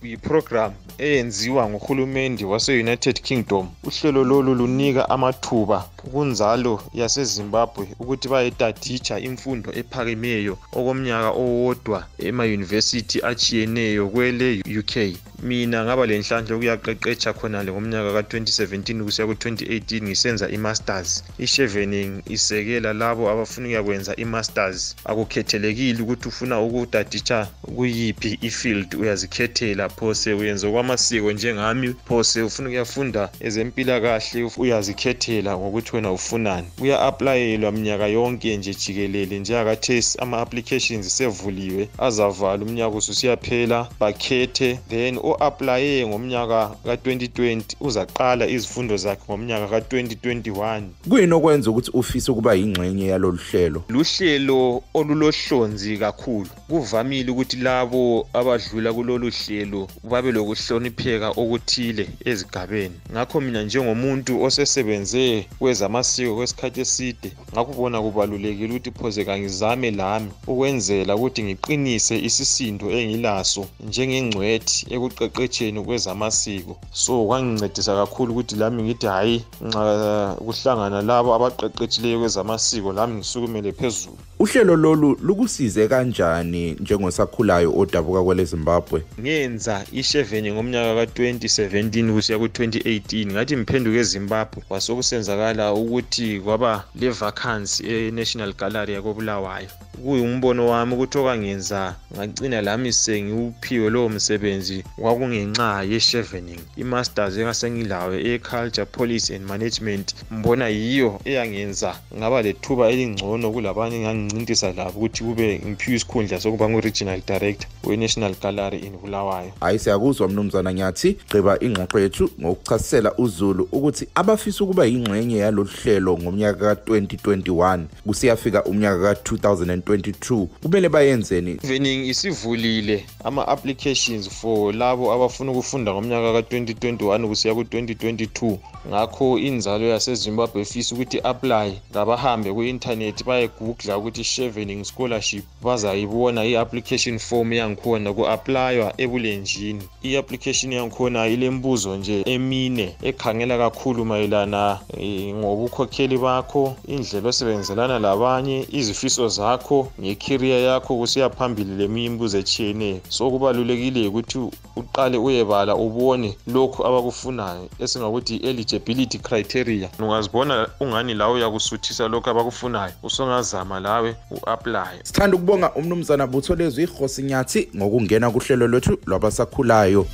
Yi-program eyenziwa nguhulumende wase-United Kingdom. Uhlelo lolu lunika amathuba kunzalo yaseZimbabwe ukuthi bayetaditsha imfundo ephakemeyo okomnyaka owodwa ema-university atshiyeneyo kwele UK. Mina ngaba lenhlanhla ukuyaqeqetsha khonale ngomnyaka ka-2017 kusiya ku-2018 ngisenza i-masters. I-Chevening isekela labo abafuna ukuyakwenza i-masters. Akukhethelekile ukuthi ufuna ukutaditsha kuyiphi i-field, uyazikhethela. Phose uyenza kwamasiko njengami, phose ufuna ukuyafunda ezempilakahle, uyazikhethela ngokuthi wena ufunani. Kuya-aplayelwa minyaka yonke nje jikelele. Njengakathesi ama-applications sevuliwe, azavala umnyaka ususiyaphela, bakhethe, then o-aplaye ngomnyaka ka-2020 uzaqala izifundo zakhe ngomnyaka ka-2021. Kuyini okwenza ukuthi ufise ukuba yingxenye yalolu hlelo? Luhlelo olulohlonzi kakhulu. Kuvamile ukuthi labo abadlula kulolu hlelo babe lokuhlonipheka okuthile ezigabeni. Ngakho mina njengomuntu osesebenze kwezamasiko kwesikhathi eside, ngakubona kubalulekile ukuthi phoze kangizame lami ukwenzela ukuthi ngiqinise isisindo engilaso njengengcwethi ekuqeqetsheni kwezamasiko. So kwangincedisa kakhulu ukuthi lami ngithi hayi nxa kuhlangana labo abaqeqetshileyo kwezamasiko lami ngisukumele phezulu. Uhlelo lolu lukusize kanjani njengosakhulayo odabuka kwele Zimbabwe? Ngenza i-Chevening ngomnyaka ka-2017 kusiya ku-2018 ngathi ngiphenduke eZimbabwe. Kwasokusenzakala ukuthi kwaba le vacancy e-National Gallery yakoBulawayo. Kuyumbono wami ukuthi okwangenza ngagcina lami sengiwuphiwe lowo msebenzi kwakungenxa ye-Chevening. I-masters engasengilawe e-Culture, Policy and Management mbona yiyo eyangenza ngaba lethuba elingcono kulabanye engangincintisa labo ukuthi kube ngiphiwe isikhundla sokuba ngu-Regional Director we-National Gallery in Bulawayo. Hayi siyakuzwa Mnumzana Nyathi, gqiba ingxoxo yethu ngokuchasisela uZulu ukuthi abafisa ukuba yingxenye yalolu hlelo ngomnyaka ka-2021 kusiyafika umnyaka ka-2022 kumele bayenzeni? I-Chevening isivulile ama-applications for labo abafuna ukufunda ngomnyaka ka-2021 kusiya ku-2022. Ngakho inzalo yaseZimbabwe ifisa ukuthi apply ngabahambe ku-internet bayegoogla ukuthi Chevening scholarship, bazayibona i-application form yangikhona ku-applywa ebulenjini. I-application yangikhona ilembuzo nje emine ekhangela kakhulu mayelana ngobukhokheli bakho, indlela osebenzelana labanye, izifiso zakho ngecareer yakho kusiya phambili leminye imibuzo etshiyeneyo. So kubalulekile ukuthi uqale uyebala ubone lokhu abakufunayo esingakuthi eligibility criteria. Ungazibona ungani lawe uyakusuthisa lokhu abakufunayo, usongazama lawe u-apply. Sithanda ukubonga uMnumzana Butholezwi Khosi Nyathi ngokungena kuhlelo lwethu lwabasakhulayo.